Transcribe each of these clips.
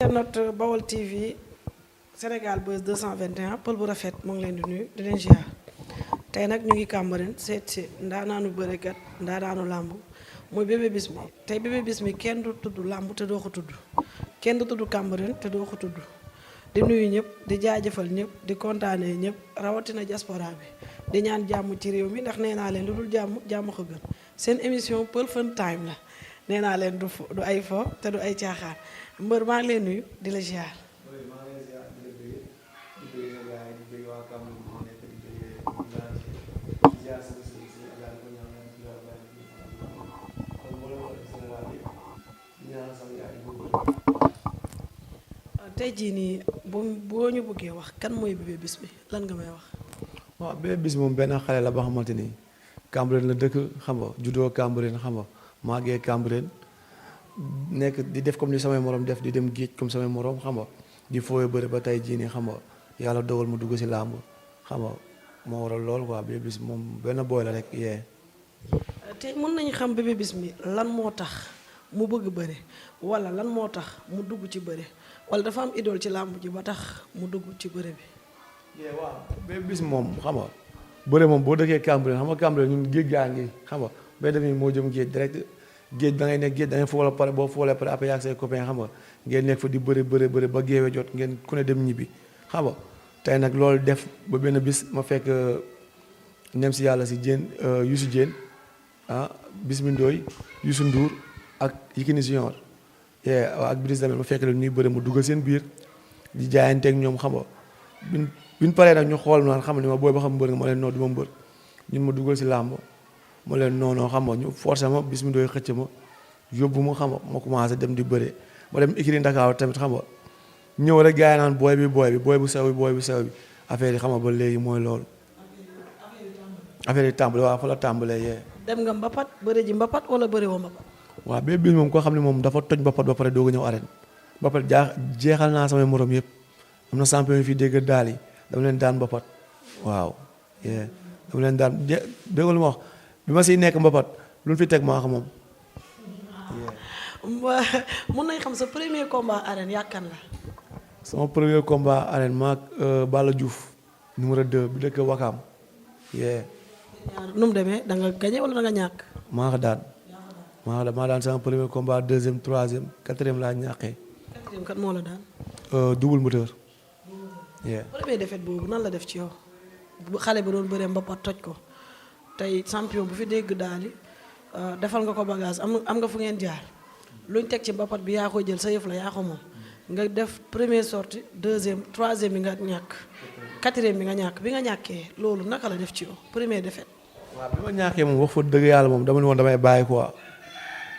internet Bawol TV Sénégal Buzz 221 pël bu rafet moo ngi leen di nuyu di leen ziar tey nag ñu ngi Cambérène seet si ndaanaanu bërekat ndaanaanu làmb muy Bébé Bismi tey Bébé Bismi kenn du tudd làmb te doo ko tudd kenn du tudd Cambérène te doo ko tudd di nuyu ñëpp di jaajëfal ñëpp di kontaanee ñëpp rawatina diaspora bi di ñaan jàmm ci réew mi ndax nee naa leen lu dul jàmm jàmm ko gën seen émission Peul Fun Time la nee naa leen du ay fo te du ay caaxaan mbër maa ngi leen nuyu di la ziar. tey jii nii boo ñu bëggee wax kan mooy Bébé Bismi lan nga may wax. waaw Bébé Bismi moom benn xale la ba xamante ni Cambérène la dëkk xam nga juddoo Cambérène xam nga màggee Cambérène nekk di def comme li samay morom def di dem géej comme samay morom xam nga di fooy bëri ba tey jii nii xam nga yàlla dogal mu dugg si làmb xam nga moo waral lool quoi Bébé Bismi moom benn booy la rek yee. te mën nañu xam Bébé Bismi lan moo tax mu bëgg bëre wala lan moo tax mu dugg ci bëre wala dafa am idole ci làmb ji ba tax mu dugg ci bëre bi. waaw Bébé Bismi moom xam nga bëre moom boo dëkkee Cambérène xam nga Cambérène ñun géej gaa ngi xam nga bay def moo jëm géej direct géej da ngay nekk géej da ngay foola pare boo foolee pare après yaag say copain xam nga ngeen nekk fa di bëre ba géewe jot ngeen ku ne dem ñibbi xam nga tey nag loolu def ba benn bis ma fekk nem si yàlla si Diène Youssou Diène Bismi Ndoye Youssou Ndour ak Yékini Junior ak Brise Damel ma fekk leen ñuy bëre mu duggal seen biir di jaayanteeg ñoom xam nga biñ paree nag ñu xool naan xam ne ma booy ba xam mbër nga ma leen noo du ma mbër ñun ma duggal si làmb ma leen noonoo xam nga ñu forcé ma Bismi Ndoye xëcc ma yóbbu ma xam nga ma commencé dem di bëre ma dem écurie Ndakaaru tamit xam nga ñëw rek gars yi naan booy bu sew bi affaire yi xam nga ba léegi mooy loolu affaire yi tàmbale waaw fa la tàmbalee yee. dem nga mbapat bëre ji mbapat wala bëre woo mbapat. waaw Bébé Bismi moom koo xam ne moom dafa toj mbapat ba pare doog a ñëw arène mbapat jeexal naa samay morom yëpp am na champion yi fii dégg daal yi dama leen daan mbapat waaw dama leen daan dégg lu ma wax bi ma siy nekk mbapat lu fi teg maa xam moom. mun nañ xam sa premier combat arène yàkkan la. sama premier combat arène maak Balla Diouf numéro 2 bi dëkk Wakaam. nu mu demee da nga gagné wala da nga ñàkk. maa daan sama premier combat deuxième troisième quatrième laa ñàkkee. quatrième kat moo la daan. double moteur. premier défaite boobu nan la def ci yow bu xale bi doon bëree mbapat toj ko tey champion bu fi dégg daal di defal nga ko bagage am nga fu ngeen jaar luñ teg ci mbapat bi yaa ko jël sa yëf la yaa ko moom nga def première sortie deuxième troisième bi nga ñàkk quatrième bi nga ñàkk bi nga ñàkkee loolu naka la def ci yow premier défaite. waaw bi ma ñàkkee moom wax fa dëgg yàlla moom dama ne woon damay bàyyi quoi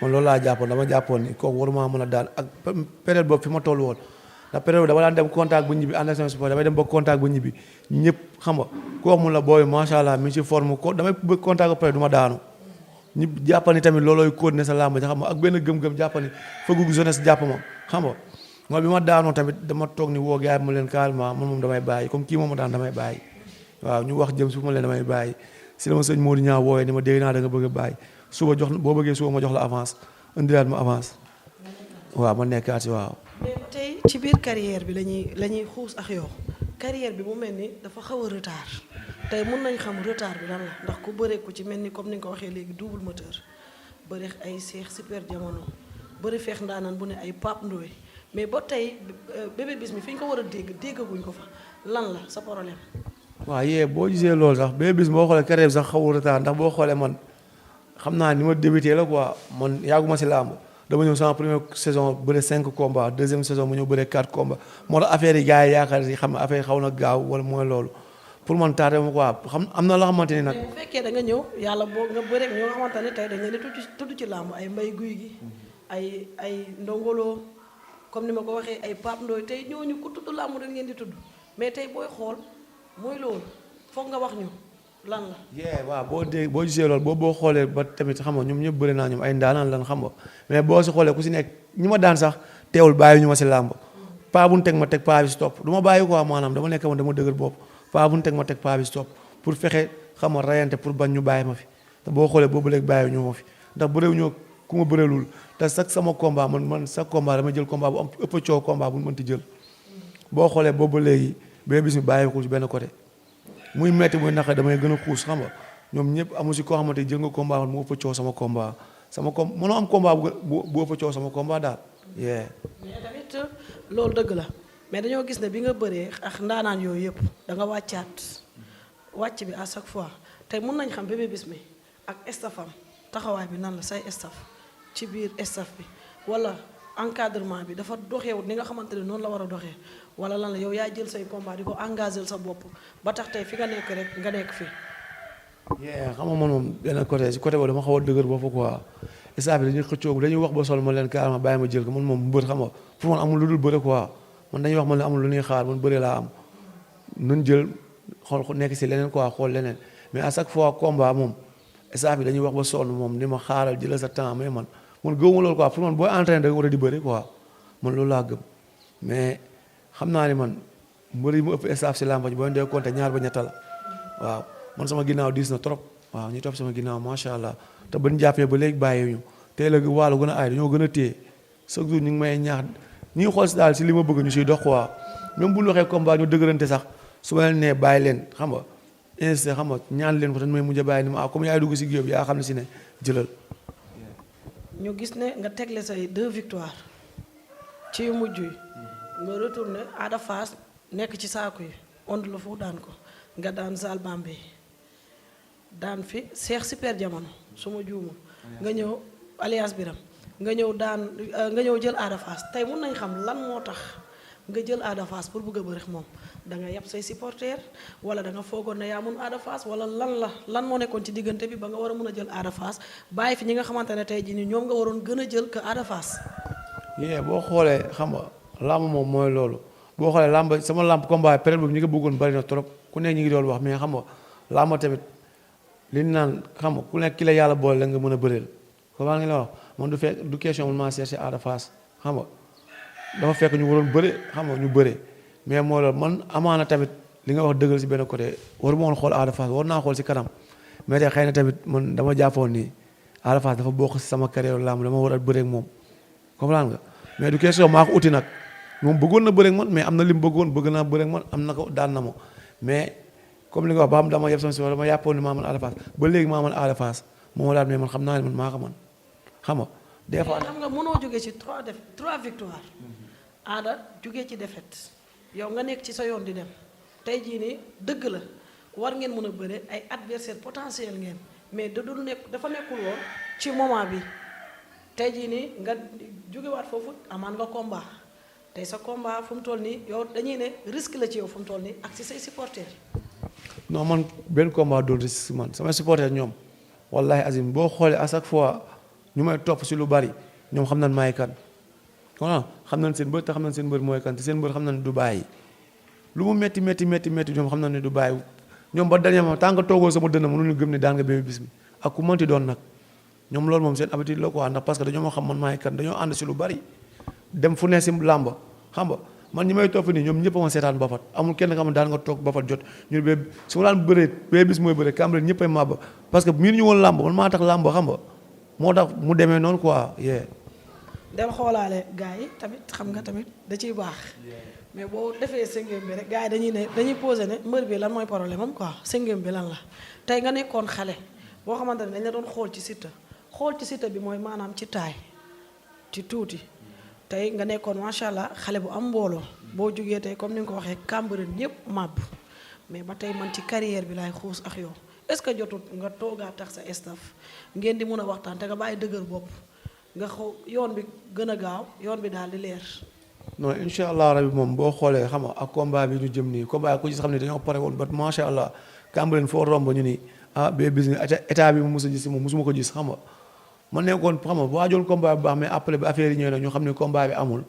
man loolu laa jàppoon dama jàppoon ni kooku waruma mën a daan ak période boobu fi ma toll woon. ndax période dama daan dem contact bu ñibbi ànd ak sama sport damay dem ba contact bu ñibbi ñëpp xam nga ku wax mun la booy macha allah mi ci forme ko damay bëgg contact ba pare du ma daanu ñëpp jàppani tamit loolooy continuer sa làmb ja xam nga ak benn gëm-gëm jàppani fëggu jeunesse jàpp ma xam nga mooy bi ma daanoo tamit dama toog ni woo gars yi ma leen carrément man moom damay bàyyi comme kii moom ma daan damay bàyyi waaw ñu wax jëm su ma leen damay bàyyi si dama sëñ Modou ñaa wooyee ni ma dégg naa da nga bëgg a bàyyi suba jox boo bëggee suba ma jox la avance indilaat ma avance waaw ma nekkaat si waaw. mais tey ci biir carrière bi la ñuy xuus ak yow carrière bi mu mel ni dafa xaw a retard tey mun nañ xam retard bi lan la ndax ku bëree ku ci mel ni comme ni nga ko waxee léegi double moteur bëri ay seex super jamono bëri feex ndaanaan bu ne ay Pape Ndoye mais ba tey Bébé Bismi fi ñu ko war a déggaguñ ko fa lan la sa problème. waaw boo gisee loolu sax Bébé Bismi boo xoolee carrière bi sax xawul retard ndax boo xoolee man xam naa ni ma débuté la quoi man yàgguma si làmb dama ñëw sama première saison bëre 5 combats deuxième saison mu ñëw bëre 4 combats moo tax affaire yi gars yi yaakaar si xam ne affaire yi xaw na gaaw wala mooy loolu pour man tardé ma quoi xam am na loo xamante ni nag. bu fekkee da nga ñëw yàlla boo nga bëre ak ñoo nga xamante ne tey dañ leen di tudd ci làmb ay mbay guy gi ay ndongolo comme ni ma ko waxee ay Pape Ndoye tey ñooñu ku tudd làmb dañ leen di tudd mais tey booy xool mooy loolu foog nga wax ñu. lan la. waaw boo gisee loolu boo xoolee ba tamit xam nga ñoom ñëpp bëri naa ñoom ay ndaanaan lan xam nga mais boo si xoolee ku si nekk ñi ma daan sax teewul bàyyi ñu ma si làmb paa bu ñu teg ma teg paa bi si topp du ma bàyyi quoi maanaam dama nekk man dama dëgër bopp paa bu ñu teg ma teg paa bi si topp pour fexe xam nga rayante pour bañ ñu bàyyi ma fi te boo xoolee boobu léegi bàyyi ñu ma fi ndax bëréew ñoo ku ma bëreelul te sax sama combat man sax combat dama jël combat bu am ëpp coow combat bu ñu mënti jël boo xoolee boobu ba léegi Bébé Bismi bàyyiwul ci benn côté muy metti muy naqare damay gën a xuus xam nga ñoom ñëpp amu si koo xamante jël nga combat man mu ëpp coow sama combat mënoo am combat bu ëpp coow sama combat daal. mais tamit loolu dëgg la mais dañoo gis ne bi nga bëree ak ndaanaan yooyu yëpp da nga wàcc bi à chaque fois tey mun nañ xam Bébé Bismi ak staffam taxawaay bi nan la say staff ci biir staff bi wala encadrement bi dafa doxeewut ni nga xamante ne noonu la war a doxee wala lan la yow yaa jël say combat di ko engagé sa bopp ba tax tey fi nga nekk rek nga nekk fi. xam nga man moom benn côté si côté boobu dama xaw a dëgër bopp quoi staff bi dañuy xëccoo dañuy wax ba sol ma leen carrément bàyyi ma jël ko man moom mbër xam nga pour man amul lu dul bëre quoi man dañuy wax man la amul lu ñuy xaar man bëre laa am nun jël xool nekk si leneen quoi xool leneen mais à chaque fois combat moom staff bi dañuy wax ba sonn moom ni ma xaaral jëlal sa temps mais man gëwuma loolu quoi pour man booy entraîné da nga war a di bëri quoi man loolu laa gëm mais xam naa ni man mbër yi mu ëpp staff si làmba ji boo dee compter ñaar ba ñetta la waaw man sama ginnaaw diis na trop waaw ñu topp sama ginnaaw macha allah te bañ jàppee ba léegi bàyyi ñu tey la wàllu gën a aay dañoo gën a téye chaque jour ñu ngi may ñaax ñi ngi xool si daal si li ma bëgg ñu siy dox quoi même bu ñu waxee combat ñu dëgërante sax su ma leen nee bàyyi leen xam nga insisté xam nga ñaan leen ko te may mujj a bàyyi ni ma comme yaay dugg si géew bi yaa xam ne si ne jëlal. ñu gis ne nga tegle say 2 victoires ci yu mujj yi nga retourné Ada Fass nekk ci saako yi ond la fu daan ko nga daan Zal Bambey daan fi Cheikh Super Jamono su ma juumul nga ñëw Alias Biram nga ñëw jël Ada Fass tey mun nañ xam lan moo tax nga jël Ada Fass pour bëgg a bëri moom da nga yab say supporters wala da nga foogoon ne yaa mun Ada Fass wala lan moo nekkoon ci diggante bi ba nga war a mun a jël Ada Fass bàyyi fi ñi nga xamante ne tey jii nii ñoom nga waroon gën a jël que Ada Fass. boo xoolee xam nga làmb moom mooy loolu boo xoolee làmb sama làmb combat période boobu ñi nga bëggoon bari na trop ku nekk ñi ngi doon wax mais xam nga làmb tamit li ñu naan xam nga ku nekk ki la yàlla boole la nga mën a bëreel ko maa ngi la wax man du question man maa cherché Ada Fass xam nga dafa fekk ñu waroon bëre xam nga ñu bëre mais moo loolu man amaana tamit li nga wax dëggal si benn côté waru ma woon xool Ada Fass war naa xool si kanam mais tey xëy na tamit man dama jàppoon ni Ada Fass dafa bokk si sama carrière làmb dama war a bëre ak moom comprendre nga mais du question maa ko uti nag moom bëggoon na bëre ak man mais am na li mu bëgg naa bëre ak man am na ko daan na ma mais comme li nga wax ba xam dama yeb sama si dama yàppoon ni maa man Ada Fass ba léegi maa man Ada Fass moo ma daan mais man xam naa ne man maa ko man xam nga des fois xam nga mënoo jógee ci 3 victoires Ada jógee ci défaite yow nga nekk ci sa yoon di dem tey jii nii dëgg la war ngeen mën a bëre ay adversaire potentiel ngeen mais dafa nekkul woon ci moment bi tey jii nii nga jógewaat foofu amaan nga combat tey sa combat fu mu toll nii yow dañuy ne risque la ci yow fu mu toll nii ak ci say supporters. non man benn combat doon risque si man samay supporters ñoom wallahi azim boo xoolee à chaque fois ñu may topp si lu bari ñoom xam nañ maay kan voilà xam nañ seen mbër te xam nañ seen mbër mooy kan te seen mbër xam nañ ne du bàyyi lu mu métti ñoom xam nañ ne du bàyyi ñoom ba dernier moment tant que toogoo sama dënn mënuñu gëm ne daan nga Bébé Bismi ak ku mënti doon nag ñoom loolu moom seen habitude la quoi ndax parce que dañoo ma xam man maay kan dañoo ànd si lu bari dem fu ne si làmb xam nga man ñi may topp nii ñoom ñëpp a ma seetaan bapat amul kenn xam ne daan nga toog bapat jot ñu ne su ma daan bëree Bébé Bismi mooy bëree Cambérène ñëpp ay màbb parce que miin ñu woon làmb man maa tax làmb xam nga moo tax mu demee noonu quoi dem xoolaale gars yi tamit xam nga tamit da ciy baax mais boo defee sëngéem bi rek gars yi dañuy posé ne mbër bi lan mooy problème am quoi sëngéem bi lan la tey nga nekkoon xale boo xamante ne dañ la doon xool ci Siteu bi mooy maanaam ci taay ci tuuti tey nga nekkoon macha allah xale bu am mbooloo boo jógee tey comme ni nga ko waxee Cambérène ñëpp màbb mais ba tey man ci carrière bi laay xuus ak yow est-ce que jotut nga toogaa tax sa staff ngeen di mun a waxtaan te nga bàyyi dëgër bopp nga xaw yoon bi gën a gaaw yoon bi daal di leer. non incha allah rabi moom boo xoolee xam nga ak combat bi ñu jëm nii combat ku ci xam ne dañoo pare woon ba macha allah Cambérène foo romb ñu ni Bébé Bismi état bi mu mos a gis moom mosuma ko gis xam nga man nekkoon xam nga waajoon combat bu baax mais après bi affaire yi ñëwee nag ñu xam ne combat bi amul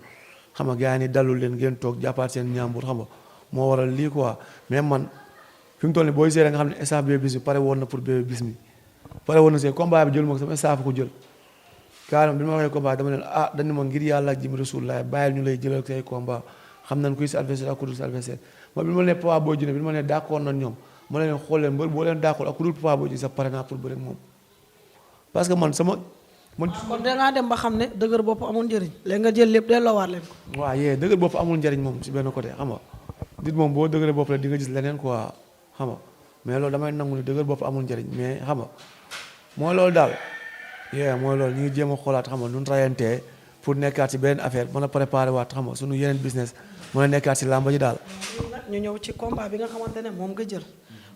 xam nga gars yi ni dalul leen ngeen toog jàppaat seen ñaambur xam nga moo waral lii quoi mais man fi mu toll nii booy seere nga xam ne staff Bébé Bismi pare woon na pour Bébé Bismi pare woon na see combat bi jël ma ko sama staff ko jël carrément bi ma waxee combat dama ne dañu ma ngir yàlla ak jëm Rasulullah bàyyil ñu lay jëlal say combat xam nañ kuy sa adversaire ak ku dul sa adversaire ma bi ma ne Papa Boy Djiné bi ma ne d'accord nañ ñoom ma xool leen mbër boo leen d'accord ak ku dul Papa Boy Djiné sax pare naa pour bëre ak moom parce que man sama man kon dangaa dem ba xam ne dëgër bopp amul njëriñ léegi nga jël lépp delloowaat leen ko. waaw yee dëgër bopp amul njëriñ moom si benn côté xam nga nit moom boo dëgëree bopp la di nga gis leneen quoi xam nga mais loolu damay nangu ni dëgër bopp amul njëriñ mais xam nga mooy loolu daal yee mooy loolu ñu ngi jéem a xoolaat xam nga nu rayantee pour nekkaat si beneen affaire mën a préparer waat xam nga suñu yeneen business mën a nekkaat si làmba ji daal. ñu ñëw ci combat bi nga xamante ne moom nga jël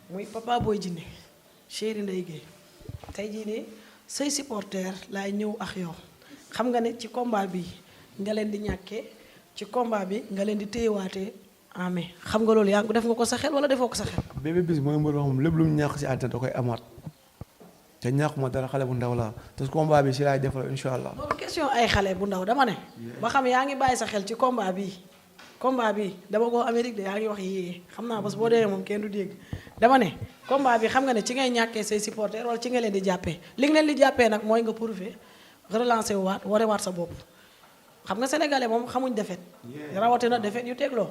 muy Papa Boy Djiné Chéri Ndeye Gueye tey jii nii say supporter laay ñëw ak yow xam nga ne ci combat bi nga leen di ñàkkee ci combat bi nga leen di téyewaatee amee xam nga loolu yaa ngi def nga ko sa xel wala defoo ko sa xel. Bébé Bis mooy mbër boo xam lépp lu mu ñàkk si àddina da koy amaat te ñàkkuma dara xale bu ndaw laa te combat bi si laay defal incha allah. loolu question ay xale bu ndaw dama ne. ba xam yaa ngi bàyyi sa xel ci combat bi dama ko Amérique de yaa ngi wax yii xam naa parce que boo demee moom kenn du dégg dama ne combat bi xam nga ne ci ngay ñàkkee say supporters wala ci nga leen di jàppee li nga leen di jàppee nag mooy nga prouver relancer waat warewaat sa bopp xam nga sénégalais moom xamuñ defet rawatina defet yu tegloo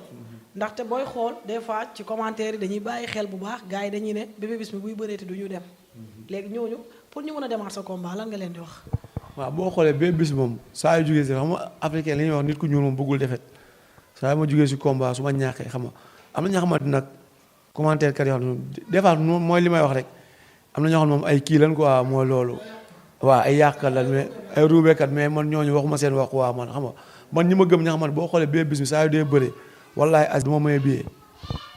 ndaxte booy xool des fois ci commentaire yi dañuy bàyyi xel bu baax gars yi dañuy ne Bébé Bis mi buy bëreeti du ñu dem léegi ñooñu pour ñu mën a demaat sa combat lan nga leen di wax. waaw boo xoolee Bébé Bis moom saa yu jugee si xam nga africain li ñuy wax nit ku ñuul moom bëggul defet saa yu ma jugee si combat su ma ñàkkee xam nga am na ñoo xamante nag commentaire kat yoo xam ne des fois mooy li may wax rek am na ñoo xam ne moom ay kii lan quoi mooy loolu waaw ay yàqkat la mais ay ruubekat mais man ñooñu waxuma seen wax waa man xam nga man ñi ma gëm ña xamante boo xoolee Bébé Bis mi saa yu dee bëre wallahi as du ma maye billet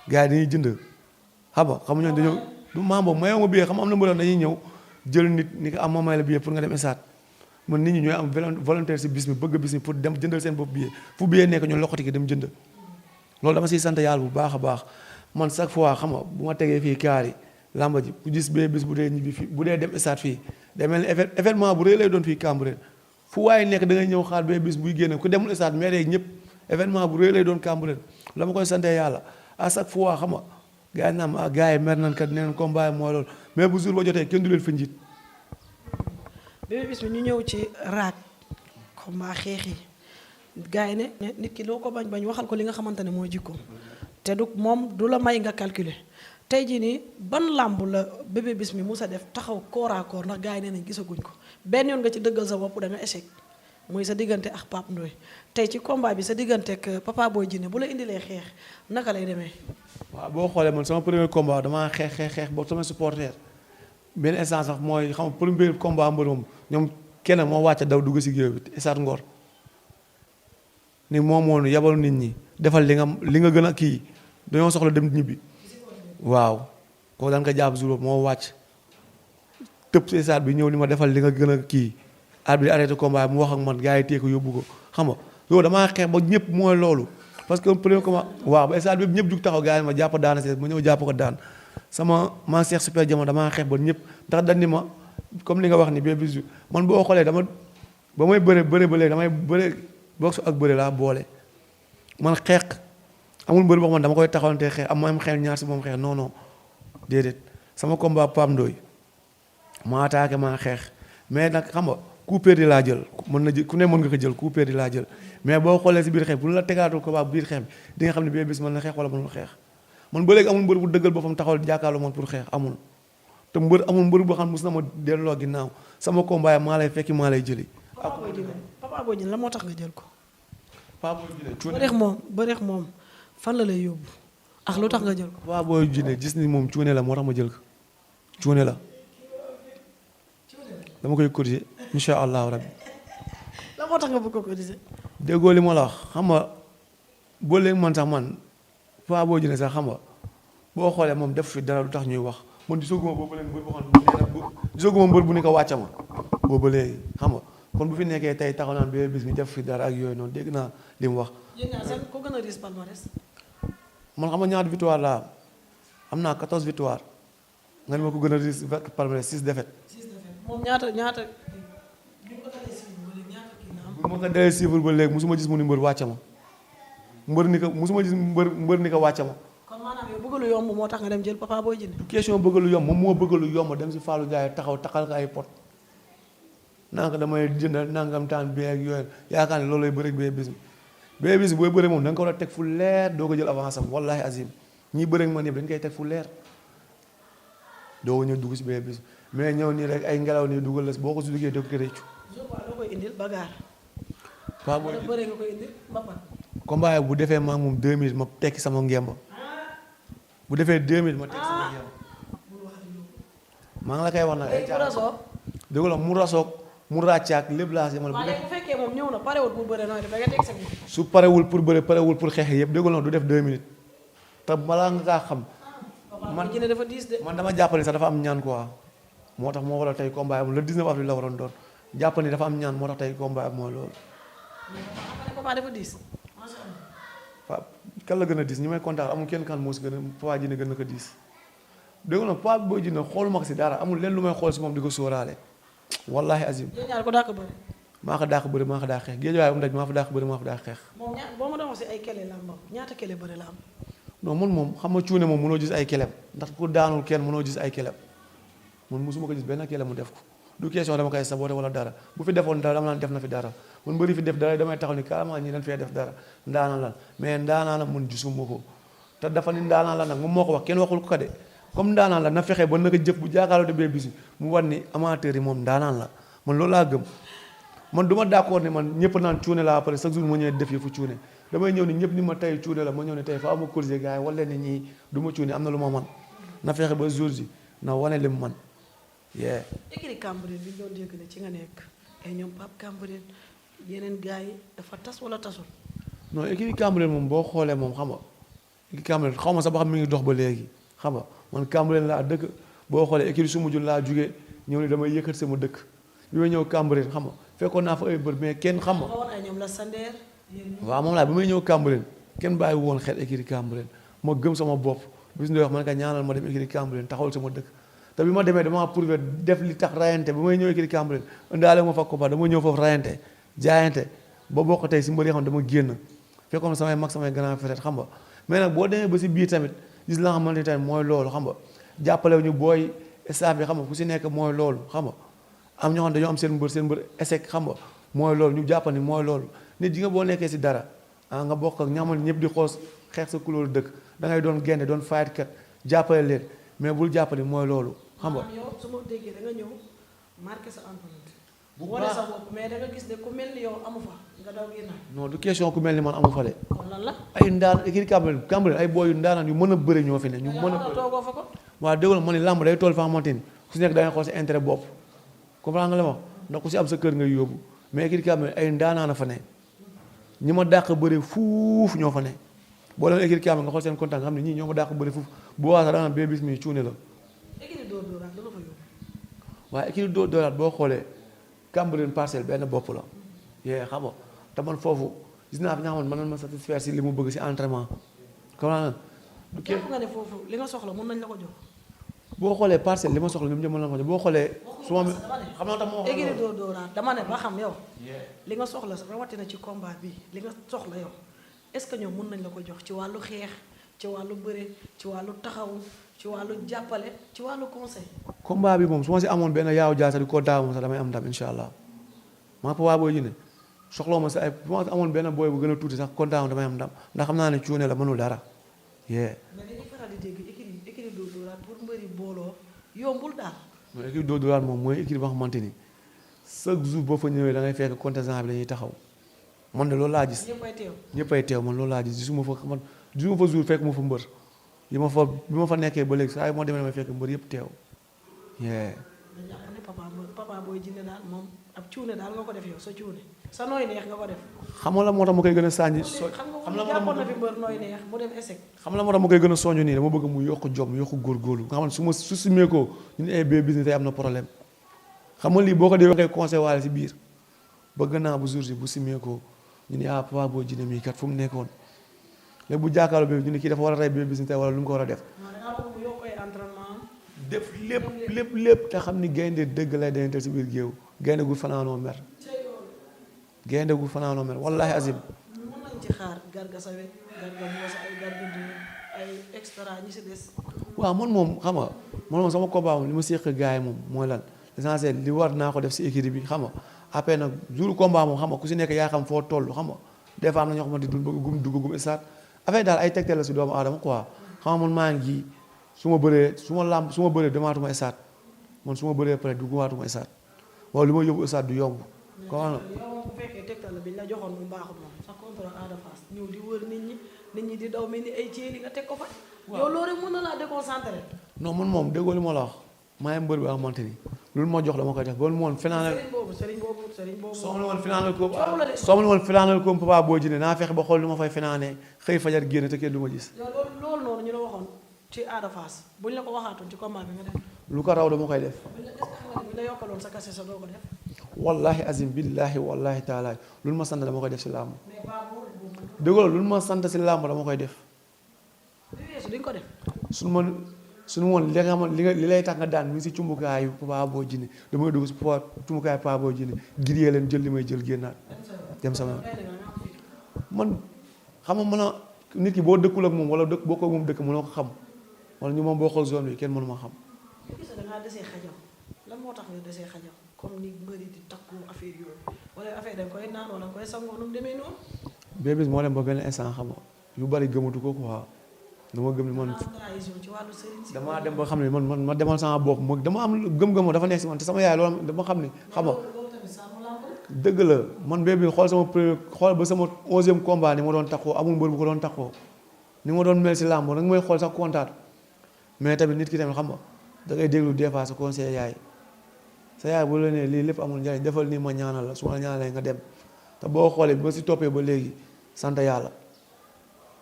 gars yi dañuy jënd xam nga xam nga dañoo du maam boobu mayoo ma billet xam am na mbir dañuy ñëw jël nit ni ko am ma may la billet pour nga dem esaat man nit ñi ñooy am volontaire si bis mi bëgg bis mi pour dem jëndal seen bopp billet fu billet nekk ñu loxoti ki dem jënd loolu dama siy sant yàlla bu baax a baax man chaque fois xam nga bu ma tegee fii kaar yi làmba ji ku gis Bébé Bis bu dee ñibbi fii bu dee dem esaat fii day mel ni événement bu rëy lay doon fii Cambérène fu waaye nekk da ngay ñëw xaar Bébé Bis buy génne ku demul esaat mais ñëpp événement bu rëy lay doon Cambérène la ma koy sante yàlla à chaque fois xam nga gars yi naam gars yi mer nañ kat neen combat mooy loolu mais bu jour ba jotee kenn du leen fa njiit. Bébé Bis bi ñu ñëw ci raak combat xeex yi gars yi ne nit ki loo ko bañ waxal ko li nga xamante ne mooy jikkoom te du moom du la may nga calculer tey jii nii ban làmb la Bébé Bis mi mus a def taxaw corps à corps ndax gars yi nee nañ gisaguñ ko benn yoon nga ci dëggal sa bopp da nga échec muy sa diggante ak Pape Ndoye tey ci combat bi sa diggante ak Papa Boy Djiné bu la indilee xeex naka lay demee. waaw boo xoolee man sama premier combat damaa xeex ba sama supporter benn instant sax mooy xam nga premier combat mbër moom ñoom kenn moo wàcc daw dugg si géew bi Esat Ngor ni moom moo yabal nit ñi defal li nga gën a kii dañoo soxla dem ñibbi waaw kooku daan ko jàpp jour moo wàcc tëb si Esat bi ñëw ni ma defal li nga gën a kii. arbitre arrêté combat mu wax ak man gars yi téye ko yóbbu ko xam nga loolu damaa xeex ba ñëpp mooy loolu parce que premier combat waaw ba stade bi ñëpp jug taxaw gars yi ma jàpp daana si ma ñëw jàpp ko daan sama man Cheikh Super Diamant damaa xeex ba ñëpp ndax dañ ni ma comme li nga wax ni Bébé Bis man boo xoolee dama ba may bëre ba léegi damay bëre boxe ak bëre laa boole man xeex amul mbër boo xam ne dama koy taxawante xeex am ma xeex ñaar si moom xeex non non déedéet sama combat Pape Ndoye ma attaqué maa xeex mais nag xam nga coup perdu laa jël mën na jël ku ne mën nga ko jël coup perdu laa jël mais boo xoolee si biir xeex bu la tegaatul ko biir xeex bi di nga xam ne Bébé Bis mën na xeex wala mënul xeex man ba léegi amul mbër bu dëggal boppam taxawal jàkkaarloo man pour xeex amul te amul mbër boo xam ne mos na ma delloo ginnaaw sama combat maa lay fekki maa lay jëli. Papa Boy Djiné la moo tax nga jël ko. Papa Boy Djiné bëreex moom fan la lay yóbbu ak lu tax nga jël ko. Papa Boy Djiné gis ni moom cuune la moo tax ma jël ko cuune la dama koy corriger incha allahu rabbi. la moo tax nga bëgg ko corriger. déggoo li ma la wax xam nga boo léegi man sax man Papa Boy Djiné sax xam nga boo xoolee moom def fi dara lu tax ñuy wax man gisaguma boobu léegi mbër boo xam ne gisaguma mbër bu ni ko wàcca ma boobu léegi xam nga kon bu fi nekkee tey taxaw naan Bébé Bis mi def fi dara ak yooyu noonu dégg naa li mu wax. yéen ñaar seen ko gën a riis palmarès. man xam nga ñaata victoire laa am naa 14 victoire nga ne ma ko gën a riis palmarès 6 défaites. moom ñaata bu ma ko dalee suivre ba léegi musuma gis mu ni mbër wàcce ma musuma gis mbër ni ko wàcce ma. kon maanaam yow bëgg lu yomb moo tax nga dem jël Papa Boy Djiné. question bëgg lu yomb moom moo bëgg lu yomb dem si Fallou Ndiaye taxaw taxal ko ay pot naa ko damay jëndal nangam taan bi ak yooyu yaakaar ne loolu lay bëri Bébé Bis bi Bébé Bis booy bëri moom da nga ko war a teg fu leer doo ko jël avance am wallahi azim ñii bëri ak man yëpp dañ koy teg fu leer doo ko ñëw dugg si Bébé Bis mais ñëw nii rek ay ngelaw nii dugal la boo ko si duggee doo ko réccu Zopa doo koy indil bagaar. Papa Boy wala Djiné bëre nga koy indil mbapat. combat bu defee maa moom 2 minutes ma tekki sama ngemba bu defee 2 minutes ma tekki sama ngemba maa ngi la koy wax nag ay léegi bu rasoo. dégg la mu rasoog mu ràccaak lépp laa si man bu waaw def léegi bu fekkee moom ñëw na parewul pour bëre nooy def da nga teg sa biir. su parewul pour bëre parewul pour xeex yëpp dégg la du def 2 minutes te balaa nga kaa xam man Djiné dafa diis de. man dama jàpp ni sax dafa am ñaan quoi moo tax moo waral tey combat am le 19 avril la waroon doon jàpp ni dafa am ñaan moo tax tey combat am mooy loolu. Papa dafa diis. waaw kan la gën a diis ñi may kontaan amul kenn kan moo si gën a Papa Djiné gën a ko diis dégg nga Papa Boy Djiné xooluma ko si dara amul leen lu may xool si moom di ko sóoraale wallahi azim. yéen ñaar ko dàq bëri. maa ko dàq bëri maa ko dàq xeex géej waaye mu daj maa fa dàq bëri maa fa dàq xeex. moom boo ma doon wax si ay kele la am ñaata kele bëri la am. non man moom xam nga cuune moom mënoo gis ay kelem ndax ku daanul kenn mënoo gis ay kelem man mosuma ko gis benn kelem mu def ko du question dama koy saboté wala dara bu fi defoon dara dama naan def na fi dara man bëri fi def dara damay taxaw ni carrément ñi dañ fee def dara ndaanaan lan mais ndaanaan la mun gisuma ko te dafa ni ndaanaan la nag moom moo ko wax kenn waxul ko de comme ndaanaan la na fexe ba naka jëf bu jaakaarloo de bee bisi mu war ni amateur yi moom ndaanaan la man loolu laa gëm man du ma d'accord ni man ñëpp naan cuune la après chaque jour ma ñëwee def yëfu cuune damay ñëw ni ñëpp ni ma tey cuune la ma ñëw ni tey faa ma corriger gars yi wala ni ñii du ma cuune am na lu ma man na fexe ba jour ji na wane li mu man yee écurie Cambérène bi ñu doon dégg ne ci nga nekk ay ñoom Pape Cambérène yeneen gars yi dafa tas wala tasul. non écurie Cambérène moom boo xoolee moom xam nga écurie Cambérène xaw ma sax ba xam mi ngi dox ba léegi xam nga man Cambérène laa dëkk boo xoolee écurie su mujjul laa jugee ñëw ni damay yëkkat sama dëkk bi may ñëw Cambérène xam nga fekkoon naa fa ay bër mais kenn xam nga woon ay ñoom la Sander. waaw moom laa bi may ñëw Cambérène kenn bàyyi woon xel écurie Cambérène ma gëm sama bopp bis ndoy wax man ka ñaanal ma dem écurie Cambérène taxawal sama dëkk te bi ma demee dama prouvé def li tax rayante bi may ñëw écurie Cambérène indaale ma fa combat dama ñëw foofu rayante jaayante ba bokk tey si mbër yi xam dama génn fekkoon samay mag samay grand frère xam nga mais nag boo demee ba si biir tamit gis la nga xamante ni tamit mooy loolu xam nga jàppale ñu booy staff yi xam nga ku si nekk mooy loolu xam nga am ñoo xam dañoo am seen mbër échec xam nga mooy loolu ñu jàpp ni mooy loolu nit yi nga boo nekkee si dara nga bokk ak ñamal ñëpp di xoos xeex sa couleur dëkk da ngay doon génne doon fight kat jàppale leen mais bul jàpp ni mooy loolu xam nga. yow su ma déggee da nga ñëw marqué sa empreinte. bu wane baax sa bopp mais da nga gis ne ku mel ni yow amu fa nga daw ginnaaw. non du question ku mel ni man amu fa de. kon lan la. ay ndaan écurie Cambérène ay booy yu ndaanaan yu mën a bëre ñoo fi ne ñu mën a bëre. toogoo fa ko. waaw dégg nga ma ni làmb day toll fa xamante ni ku si nekk da ngay xool sa intérêt bopp comprendre nga li ma wax ndax ku si am sa kër ngay yóbbu mais écurie Cambérène ay ndaanaan a fa ne ñi ma dàq bëre fuuf ñoo fa ne boo demee écurie Cambérène nga xool seen contact nga xam ne ñii ñoo ma dàq bëre fuuf bu waa sax da nga bee bis mi cuune la. écurie Dóor Dóoraat dama fa yóbbu. waaye écurie Dóor Dóoraat boo xoolee Cambérène Parcelles benn bopp la yee xam nga te man foofu gis naa fi nga xamante mën nañ ma satisfaire si li mu bëgg si entraînement comprendre nga du jàpp nga ne foofu li nga soxla mën nañ la ko jox. boo xoolee Parcelles li ma soxla ñoom ñëpp mën na ko jox boo xoolee su ma xam naa tam moo écurie Dóor Dóoraat dama ne ba xam yow li nga soxla rawatina ci combat bi li nga soxla yow est-ce que ñoom mën nañ la ko jox ci wàllu xeex ci wàllu bëre ci wàllu taxawu ci wàllu jàppale ci wàllu conseil. combat bi moom su ma si amoon benn yaaw jaasa di ko daaw moom sax damay am ndam incha allah maa Papa Boy Djiné soxloo ma sa ay su ma amoon benn booy bu gën a tuuti sax kontaan damay am ndam ndax xam naa ne cuune la mënul dara yee. mais dañuy faral di dégg écurie Dóor Dóoraat pour mbëri booloo yombul daal. mooy écurie Dóor Dóoraat moom mooy écurie boo xamante ni chaque jour boo fa ñëwee da ngay fekk contingent bi dañuy taxaw man de loolu laa gis. ñëppay teew. ñëppay teew man loolu laa gis gisuma fa man gisuma fa jour fekk mu fa mbër yi ma fa bi ma fa nekkee ba léegi saa yi moo demee damay fekk mbër yëpp teew. dañu jàpp ne Papa Boy Djiné daal moom ab cuune daal nga ko def yow sa cuune sa nooy neex nga ko def. xam nga la moo tax ma koy gën a sànni. xam nga jàppoon na fi mbër nooy neex mu dem échec. xam la moo tax ma koy gën a soññu nii dama bëgg mu yokk jom yokk góorgóorlu nga xam ne su ma su simee ko ñun ay bee business tey am na problème xam nga lii boo ko dee ngay conseil waale si biir bëgg naa bu jour si bu simee ko ñu ne Papa Boy Djiné mii kat fu mu nekkoon léegi bu jàkkaarloo bi ñu ne kii dafa war a rey bee business tey wala lu mu ko war a def. def lépp te xam ni gaynde dëgg lay dental si biir géew gaynde gu fanaanoo mer gaynde gu fanaanoo mer wallaahi azim. mën nañ ci xaar garga sa wet garga moosa ay garga du ay extra ñi si des. waaw man moom xam nga man moom sama combat moom li ma séq gars yi moom mooy lan l'essentiel li war naa ko def si équipe bi xam nga après nag jour combat moom xam nga ku si nekk yaa xam foo toll xam nga des fois am na ñoo xamante duñ bëgg gum dugg gum isaat affaire daal ay tegtal la si doomu aadama quoi xam nga man maa ngi su ma bëree demaatuma isaat man su ma bëree pare dugguwaatuma isaat wala li ma yóbbu isaat du yomb kon yow bu fekkee tegtal la bi ñu la joxoon mu baaxul moom sa contrat Ada Fass ñëw di wër nit ñi di daw mel ni ay ceeli nga teg ko fa. yow loolu rek mën na laa déconcentré. non man moom déggoo li ma la wax maa ngi mbër bi nga xamante ni loolu ma jox dama koy def ba mu woon final. sëriñ boobu. soo ma woon final ko coow la de. soo ma woon final ko Papa Boy Djiné naa fexe ba xool lu ma fay finaanee xëy fajar génn te kenn du ma gis. loolu noonu ñu la waxoon ci Ada Fass buñ la ko waxaatoon ci combat bi nga def. lu ko raw dama koy def. buñ la yokkaloon sa kase sa doo ko def. wallahi azim billahi wallahi taala lu ma sant dama koy def si làmb. déggoo lu ma sant si làmb dama koy def. duñ ko def. suñu woon li nga xam li lay tax nga daan mi ngi si cumbukaayu Papa Boy Djiné damay dugg si cumbukaayu Papa Boy Djiné giriyee leen jël li may jël génnaat dem sama man xam nga mën a nit ki boo dëkkul ak moom wala boo ko moom dëkk mënoo ko xam wala ñu moom boo xool zone bi kenn mënu ma xam. gis nga da ngaa desee xajam lan moo tax nga desee xajam comme ni mbëri di takku affaire yooyu wala affaire dañ koy naan wala nga koy sangoo nu mu demee noonu. Bébé Bis moo dem ba benn instant xam nga yu bari gëmatu ko quoi dama gëm ni man ci wàllu sëriñ si damaa dem ba xam ne man ma demal sama bopp ma dama am gëm-gëm dafa nekk si man te sama yaay loolu dama xam ni xam nga dëgg la man Bébé Bis xool sama premier xool ba sama 11e combat ni ma doon taxoo amul mbër bu ko doon taxoo ni ma doon mel si làmb nag may xool sax kontaan mais tamit nit ki tamit xam nga da ngay déglu des fois sa conseil yaay sa yaay bu la nee lii lépp amul njariñ defal nii ma ñaanal la su ma ñaanalee nga dem te boo xoolee bi ma si toppee ba léegi sant yàlla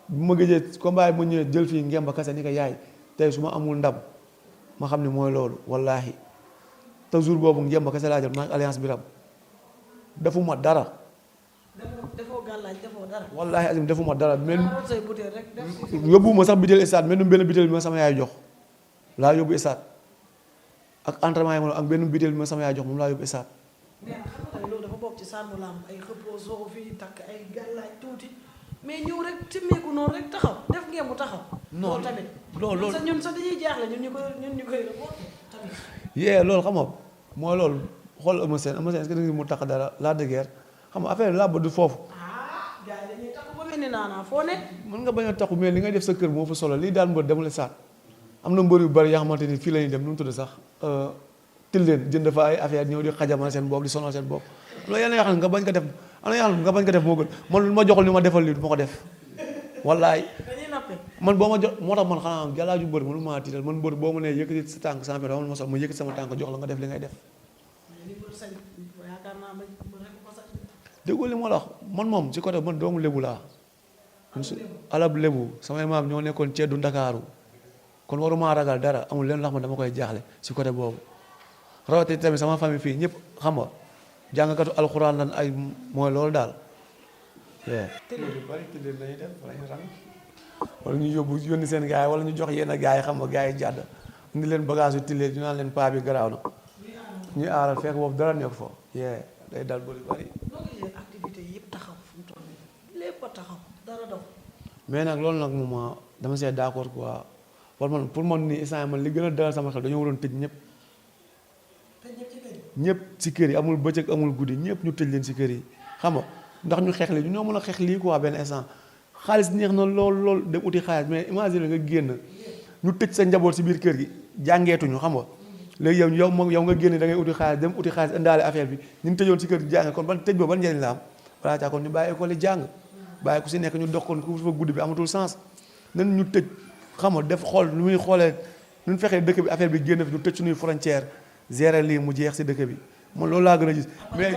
bu ma gëjee combat bi ma ñëwee jël fii ngemba kase ni ko yaay tey su ma amul ndam ma xam ne mooy loolu wallaahi te jour boobu ngemba kase laa jël maa ngi alliance bi ram defuma dara. defoo gàllaaj defoo dara. wallaahi azim defuma dara mel say butéel rek yóbbuwuma sax bitéel stade mel ni benn bitéel bi ma sama yaay jox laa yóbbu stade ak entraînement yi ma ak benn bitéel bi ma sama yaay jox moom laa yóbbu stade. mais xam nga loolu dafa bokk ci sànnu làmb ay xëppoo soo fii takk ay gàllaaj tuuti mais ñëw rek timmeeku noonu rek taxaw def ngeen mu taxaw. non loolu tamit. loolu ñun sax dañuy jaaxle ñun ñu koy tamit. yee loolu xam nga mooy loolu xool Eumeu Sène est-ce que da nga mu tax dara la de guerre xam nga affaire làmb du foofu. gars yi dañuy taxaw ba mel ni naanaa foo ne. mën nga bañ a taxu mais li ngay def sa kër moo fa solo lii daan mbër demul saat am na mbër yu bari yoo xamante ni fii la ñuy dem nu mu tudd sax til leen jënd fa ay affaire ñëw di xajamal seen bopp di sonal seen bopp am na yenn yoo xam ne nga bañ ko def am na yoo xam ne nga bañ ko def moo gën man lu ma joxul ni ma defal lii du ma ko def wallaay dañuy nappe. man boo ma jox moo tax man xanaa gàllaa ju mbër mënu maa tiital man mbër boo ma nee yëkkati sa tànk champion dama ma sol ma yëkkati sama tànk jox la nga def li ngay def déggoo li ma la wax man moom ci côté man doomu lébu laa alab lébu samay maam ñoo nekkoon ceddu ndakaaru kon waruma ragal dara amul leen lax ma dama koy jaaxle ci côté boobu rawatina tamit sama famille fii ñëpp xam nga jàngkatu alxuraan lan ay mooy loolu daal bari tëddee lañuy def wala ñu rang wala ñu yóbbu yónni seen gars yi wala ñu jox yenn gars yi xam nga gars yi jàdd indi leen bagage yu tillee ñu naan leen paa bi garaaw na ñuy aaral fekk boobu dara nekk fa day dal bari activité yëpp taxaw fu mu toll nii lépp a taxaw dara daw. mais nag loolu nag moom dama see d'accord quoi pour man nii instant man li gën a dalal sama xel dañoo waroon tëj ñëpp. ñëpp si kër yi amul bëccëg amul guddi ñëpp ñu tëj leen si kër yi xam nga ndax ñu xeex lii ñu ñoo mën a xeex lii quoi benn instant xaalis neex na lool dem uti xaalis mais imagine nga génn ñu tëj sa njaboot si biir kër gi jàngeetuñu xam nga léegi yow nga génn da ngay uti xaalis dem uti xaalis indaale affaire bi ñu tëjoon si kër gi jàng kon ban tëj boobu ban njëriñ la am voilà caa kon ñu bàyyi école yi jàng bàyyi ku si nekk ñu dox kon ku fa guddi bi amatul sens nan ñu tëj xam nga def xool lu muy xoolee nu fexee dëkk bi affaire bi génn fi ñu tëj suñuy frontière gérer lii mu jeex si dëkk bi man loolu laa gën a gis. mais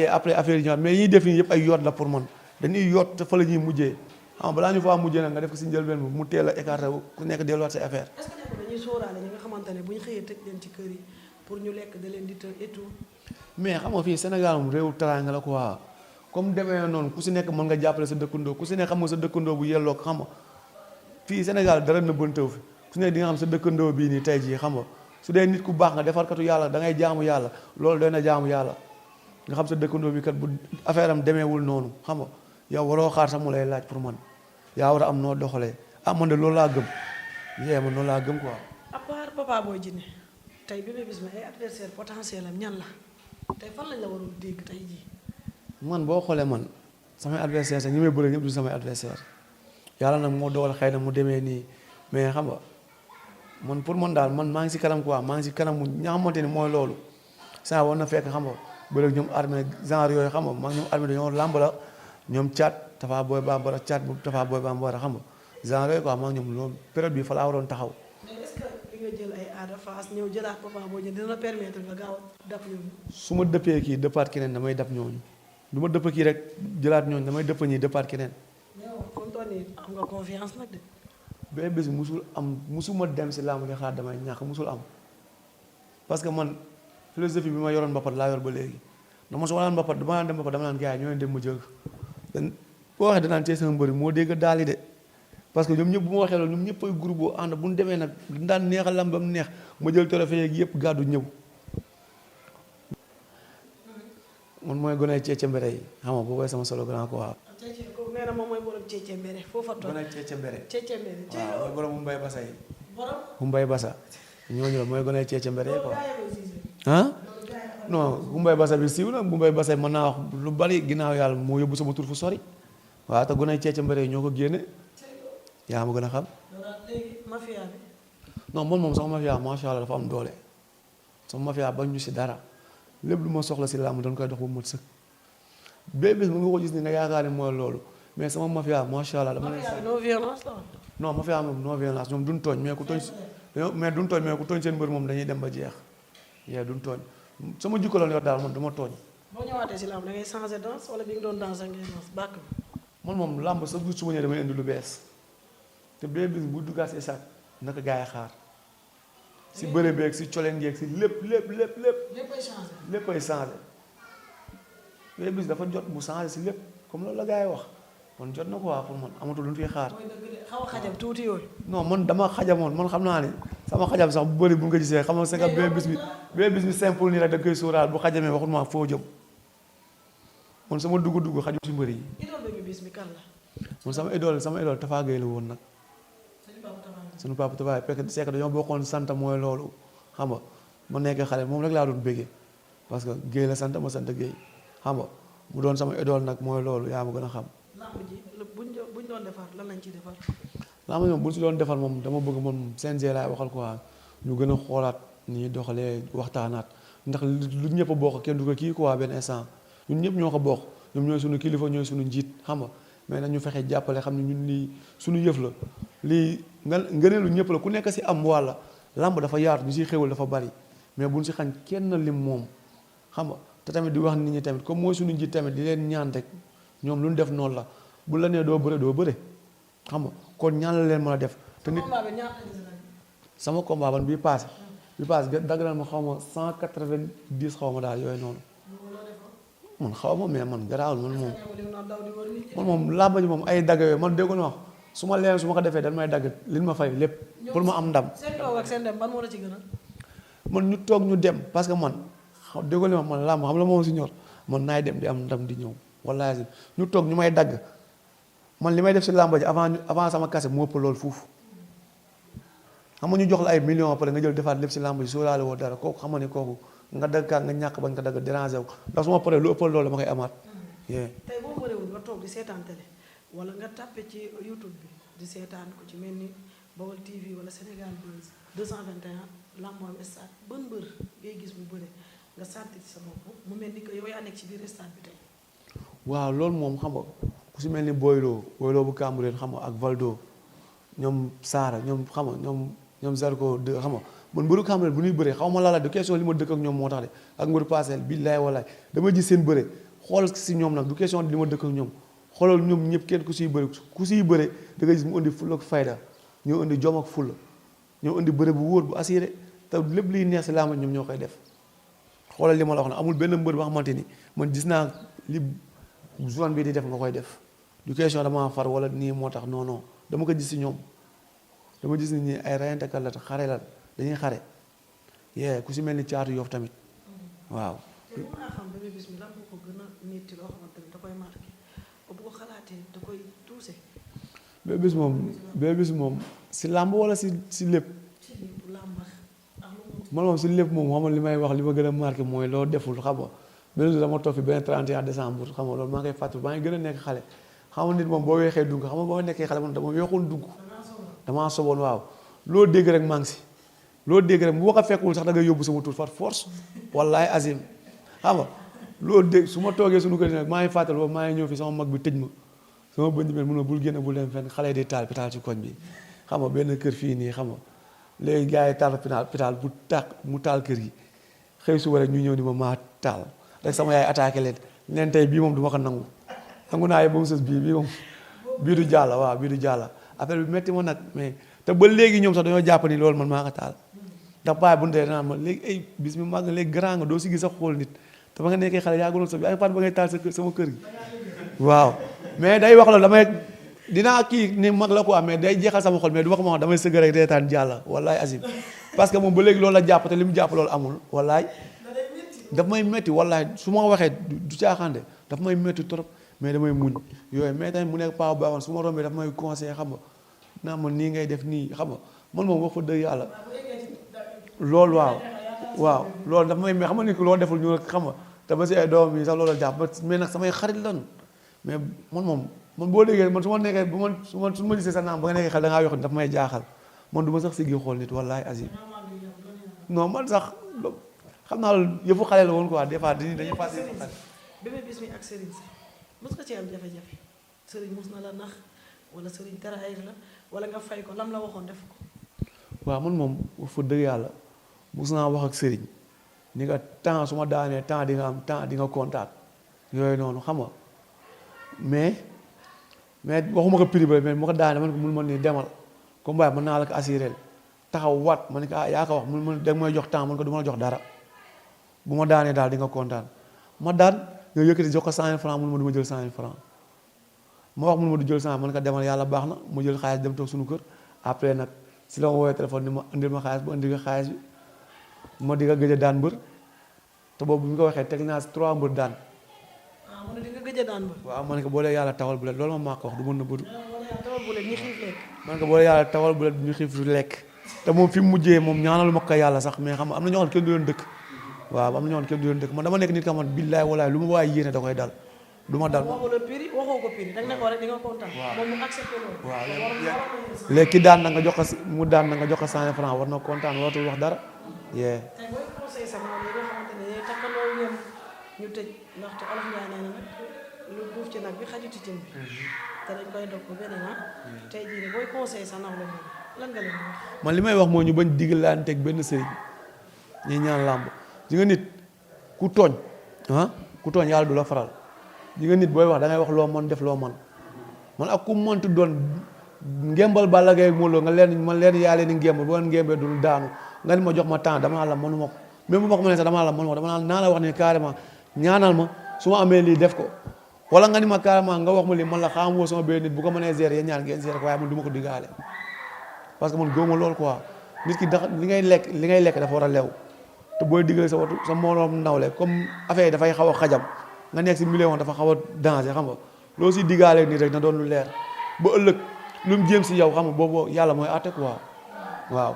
après affaire yi ñëwaat mais yiy def nii yëpp ay yoot la pour man dañuy yoot te fa la ñuy mujjee xam balaa ñu faa mujjee nag nga def ko si njëlbeen bi mu teel a écarté ku nekk delluwaat say affaire. est-ce que dañuy sóoraale ñi nga xamante ne bu ñu xëyee tëj leen ci kër yi pour ñu lekk da leen di të et tout. mais xam nga fii Sénégal moom réewu teraanga la quoi comme demee noonu ku si nekk mën nga jàppale sa dëkkandoo ku si nekk xam nga sa dëkkandoo bu yelloo ko xam nga fii Sénégal dara na bëntew fi ku nekk di nga xam sa dëkkandoo bii nii tey jii xam nga su dee nit ku baax nga defarkatu yàlla da ngay jaamu yàlla loolu doy na jaamu yàlla nga xam sa dëkkandoo bi kat bu affaire am demeewul noonu xam nga yow waroo xaar sax mu lay laaj pour man yaa war a am noo doxalee man de loolu laa gëm man loolu laa gëm quoi. à part Papa Boy Djiné tey Bébé Bismi ay adversaire potentiel am ñan la tey fan lañ la waroon dégg tey jii. man boo xoolee man samay adversaire sax ñi may bëre ñëpp du samay adversaire yàlla nag moo dogal xëy na mu demee nii mais xam nga man pour man daal man maa ngi si kanam quoi maa ngi si kanam mu ña xamante ni mooy loolu saa war na fekk xam nga bëri ñoom armée genre yooyu xam nga mag ñoom armée dañoo làmb la ñoom caat Tafa Boy Bambara caat bu Tafa Boy Bambara xam nga genre yooyu quoi mag ñoom loolu période bi fa laa waroon taxaw. mais est-ce que li nga jël ay Ada Fass ñëw jëlaat Papa Boy Djiné dina la permettre nga gaaw a dab ñooñu. su ma dëppee kii dëppaat keneen damay dab ñooñu du ma dëpp kii rek jëlaat ñooñu damay dëpp ñii dëppaat keneen. mais yow comme toll nii am nga confiance nag de. benn bés musul am musuma dem si làmb di xaar damay ñàkk musul am parce que man philosophie bi ma yoroon mbapat laa yor ba léegi dama su ma naan mbapat dama naan dem mbapat dama naan gars yi ñoo leen dem ma jël dan boo waxee danaan tey sama mbëri moo dégg daal de parce que ñoom ñëpp bu ma waxee loolu ñoom ñëpp ay groupe boo ànd bu ñu demee nag daan neexal lamb ba mu neex ma jël trophée yeeg yëpp gàddu ñëw man mooy gone ceece mbere yi xam nga boo koy sama solo grand quoi. Ceece ko nee na moom mooy borom Ceece Mbere foofa toog. gone ceece mbere. Ceece Mbere. waaw mooy borom Mbaye Basa yi. borom. Mbaye Basa ñooñu la mooy gone ceece mbere yi quoi. loolu ah non Mbaye Basa bi siiw na Mbaye Basa mën naa wax lu bari ginnaaw yàlla moo yóbbu sama tur fu sori waaw te gone ceece mbere yi ñoo ko génne yaa ma gën a xam. léegi mafia bi. non man moom sama mafia macha allah dafa am doole sama mafia bañ ñu si dara lépp lu ma soxla si làmb dañ koy dox ba mu mët sëkk bépp bés mu nga ko gis ni nga yaakaar ne mooy loolu mais sama mafia macha allah dama leen. mafia bi non violence la. non mafia moom non violence ñoom duñ tooñ mais ku tooñ mais duñ tooñ mais ku tooñ seen mbër moom dañuy dem ba jeex yee duñ tooñ sama jikko la yor daal man dama tooñ. boo ñëwaatee si làmb da ngay changer danse wala bi nga doon danse ngay danse bàkk bi. man moom làmb sa gis su ma ñëwee damay indi lu bees te bépp bés bu duggaat si sac naka gaa yi xaar si bëre beeg si coleen geeg si lépp. léppay changer. léppay changé bépp bis dafa jot bu changé si lépp comme loolu la gaa yi wax man jot na ko waa pour man amatul lu ñu fiy xaar. mooy dëgg de xaw a xajam tuuti yooyu. non man dama xajamoon man xam naa ni sama xajam sax bu bëri bu nga gisee xam nga c'est que bépp bis bi simple nii rek da koy sóoraal bu xajamee waxul ma foo jëm man sama dugg xaju si mbëri yi. idole Baby Bis bi kan la. man sama idole Tafa Gueye la woon nag. suñu papa Tafa fekk c'est que dañoo bokkoon sant mooy loolu xam nga ma nekk xale moom rek laa doon béggee parce que Gueye la sant ma sant Gueye xam nga mu doon sama idole nag mooy loolu yaa ma gën a xam. lamb ji buñ doon defar lan lañ ciy defar. lamb moom bu ñu si doon defar moom dama bëgg moom CNG laay waxal quoi ñu gën a xoolaat ni ñuy doxalee waxtaanaat ndax lu ñëpp a bokk kenn du ko kii quoi benn instant ñun ñëpp ñoo ko bokk ñoom ñooy suñu kilifa ñooy suñu njiit xam nga mais nag ñu fexe jàppale xam ne ñun lii suñu yëf la lii ngëneelu ñëpp la ku nekk si am walla lamb dafa yaatu ñu siy xéwal dafa bari mais buñ si xañ kenn lim moom xam nga te tamit di wax nit ñi tamit comme mooy suñu njiit tamit di leen ñaan rek ñoom lu ñu def noonu la bu la nee doo bëre xam nga kon ñaan la leen mën a def. te nit sama combat ban bii paase dagg na ma xaw ma 190 xaw ma daal yooyu noonu man xaw ma mais man garaawul man moom làmb ji moom ay dagg yooyu man déggoon wax su ma leen su ma ko defee dañ may dagg li ma fay lépp pour ma am ndam. seen toog ak seen dem ban moo la ci gën a. man ñu toog ñu dem parce que man déggoo li ma man làmb xam la moom si ñor man naay dem di am ndam di ñëw wallaahi ñu toog ñu may dagg man li may def si làmb ji avant sama kase mu ëpp loolu fuuf xam nga ñu jox la ay millions après nga jël defaat lépp si làmb ji sóoraale woo dara kooku xam nga ne kooku nga dagg kaa nga ñàkk bañ ko dagg déranger wu ndax su ma paree lu ëppal loolu dama koy amaat. tey boo bëriwul nga toog di seetaan télé wala nga tàppe ci YouTube bi di seetaan ko ci mel ni Baol TV wala Sénégal Buzz 221 lamb am stade ban mbër ngay gis mu bëre nga sentir ci sa bopp mu mel ni que yow yaa nekk ci biir stade bi tey. waaw loolu moom xam nga ku si mel ni Boylo bu Cambérène xam nga ak Valdo ñoom Saara ñoom xam nga ñoom Zarko de xam nga man mbëru Cambérène bu ñuy bëree xaw ma la du question li ma dëkk ak ñoom moo tax de ak mbëru Parcelles billaay wallaay dama gis seen bëre xool si ñoom nag du question li ma dëkk ak ñoom xoolal ñoom ñëpp kenn ku siy bëre da nga gis mu indi fulla ak fayda ñoo indi jom ak fulla ñoo indi bëre bu wóor bu assuré te lépp liy neex si làmb ñoom ñoo koy def xoolal li ma la wax na amul benn mbër ba xamante ni man gis naa li zone bi di def nga koy def du question dama far wala nii moo tax non dama ko gis si ñoom dama gis ni ñi ay reyantekat la te xare la dañuy xare ku si mel ni caatu Yoff tamit waaw. te mën naa xam Baby Bis mi lan moo ko gën a métti loo xamante ni da koy marqué ba bu ko xalaatee da koy tuuse. Baby Bis moom si làmb wala si lépp. ci làmb ak man moom si lépp moom xam nga li may wax li ma gën a marqué mooy loo deful xam nga benn jour dama toog fi benn 31 décembre xam nga loolu maa ngi koy fàttali maa ngi gën a nekk xale xam nga nit moom boo weexee dugg xam nga boo nekkee xale man dama weexul dugg damaa soboon waaw loo dégg rek maa ngi si loo dégg rek bu ma ko fekkul sax da ngay yóbbu sama tur par force wallaay azim xam nga loolu dégg su ma toogee suñu kër nag maa ngi fàttal boobu maa ngi ñëw fi sama mag bi tëj ma sama bëñ bi mun ma bul génn bul dem fenn xale yi di taal pétaal ci koñ bi xam nga benn kër fii nii xam nga léegi gars yi taal pétaal bu tàq mu taal kër gi xëy suba rek ñu ñëw ni ma maa taal rek sama yaay attaqué leen tey bii moom du ma ko nangu naa yi ba mu sës bii moom bii du jàlla waaw bii du jàlla affaire bi métti ma nag mais te ba léegi ñoom sax dañoo jàpp ni loolu man maa ko taal ndax paay bu ndee naan ma léegi ay bis mi màgg léegi grand nga doo si gis sax xool nit te ba nga nekkee xale yaa gënoon sa bi ay fan ba ngay taal sama kër gi waaw mais day wax loolu damay dinaa kii ni mag la quoi mais day jeexal sama xol mais du ma ko wax damay sëgg rek reetaan jàlla wallaay azim parce que moom ba léegi loolu la jàpp te li mu jàpp loolu amul wallaay daf may métti wallaay su ma waxee du caaxaande daf may métti trop mais damay muñ yooyu mais tamit mu nekk paa bu baaxoon su ma rombee daf may conseillé xam nga naa ma nii ngay def nii xam nga man moom wax fa dëgg yàlla loolu waaw loolu daf may mais xam nga ni ko loo deful ñu xam nga te ba si ay doom yi sax loolu jàpp mais nag samay xarit lan mais man boo déggee man su ma nekkee su ma gisee sa naam ba nga nekkee xel da ngaa yox daf may jaaxal man du ma sax siggi xool nit wallaay azim non man sax xam naa loolu yëfu xale la woon quoi des fois dañuy passé yëfu xale. Bébé Bismi ak Serigne si mos nga ci am jafe-jafe Serigne mos na la nax wala Serigne trahir la wala nga fay ko lam la waxoon def ko. waaw man moom fa dëgg yàlla mos naa wax ak Serigne ni nga temps su ma daanee temps di nga am temps di nga contact yooyu noonu xam nga mais waxuma ko prix ba mais mu ko daanee man ko mun ma nii demal comme waaye mën naa la ko assuré taxaw waat ma ne ko yaa ko wax mun da may jox temps man ko du ma la jox dara bu ma daanee daal di nga kontaan ma daan nga yëkkati jox ko 100 000 francs mun ma du ma jël 100 000 francs ma wax mun ma du jël 100 man ko demal yàlla baax na ma jël xaalis dem toog suñu kër après nag si la ma woowee téléphone ni ma indil ma xaalis bu indi nga xaalis bi ma di nga gëj a daan mbër te boobu bi ñu ko waxee teg naa si 3 mbër daan. mu ne di nga gëj a daan mbër. waaw man ko boo dee yàlla tawal bu leen loolu ma maa ko wax du mën na bëdu. tawal bu leen ñu xiif lekk. man ko boo dee yàlla tawal bu leen ñu xiif lekk te moom fi mu mujjee moom ñaanalu ma ko yàlla sax mais xam nga am na ñoo xam ne kenn du leen dëkk waaw am na ñoo xam ne kenn du leen dëkk man dama nekk nit ka man billaay walaay lu ma waay yéene da koy dal du ma dal. waxoo la prix waxoo ko prix da nga ne ko rek di nga kontaan. moom mu accepté loolu. waaw léegi ki daan na nga jox ko mu daan na nga jox ko 100 francs war na kontaan waratul wax dara. tey booy conseil sa moom yi nga xamante ne takkandoo ñoom ñu tëj ndaxte olof Ndiaye nee na nag lu duuf ci nag bi xaju ci cin bi te dañ koy dog ko beneen tey jii ne booy conseil sa nawle moom lan nga leen wax. man li may wax mooy ñu bañ diggalanteeg benn sëriñ ñi ñaan làmb ji nga nit ku tooñ ku tooñ yàlla du la faral ji nga nit booy wax da ngay wax loo mën def loo mën man ak ku mënti doon ngembal Balla Gaye ak Modou Lo nga leen man leen yaa leen di ngembal boo leen ngembee dul daanu nga ni ma jox ma temps dama la mënu ma ko même bu ma ko mënee sax dama la mënu ma ko dama naa la wax ni carrément ñaanal ma su ma amee lii def ko wala nga ni ma carrément nga wax ma lii man la xam woo sama benn nit bu ko mënee gérer yéen ñaar ngeen gérer ko waaye man du ma ko diggaale parce que man gëwuma loolu quoi nit ki dax li ngay lekk dafa war a leew te booy diggale sa watu sa moroom nawle comme affaire yi dafay xaw a xajam nga nekk si milieu woon dafa xaw a danger xam nga loo si diggaale nii rek na doon lu leer ba ëllëg lu mu jéem si yow xam nga boobu yàlla mooy àtte quoi waaw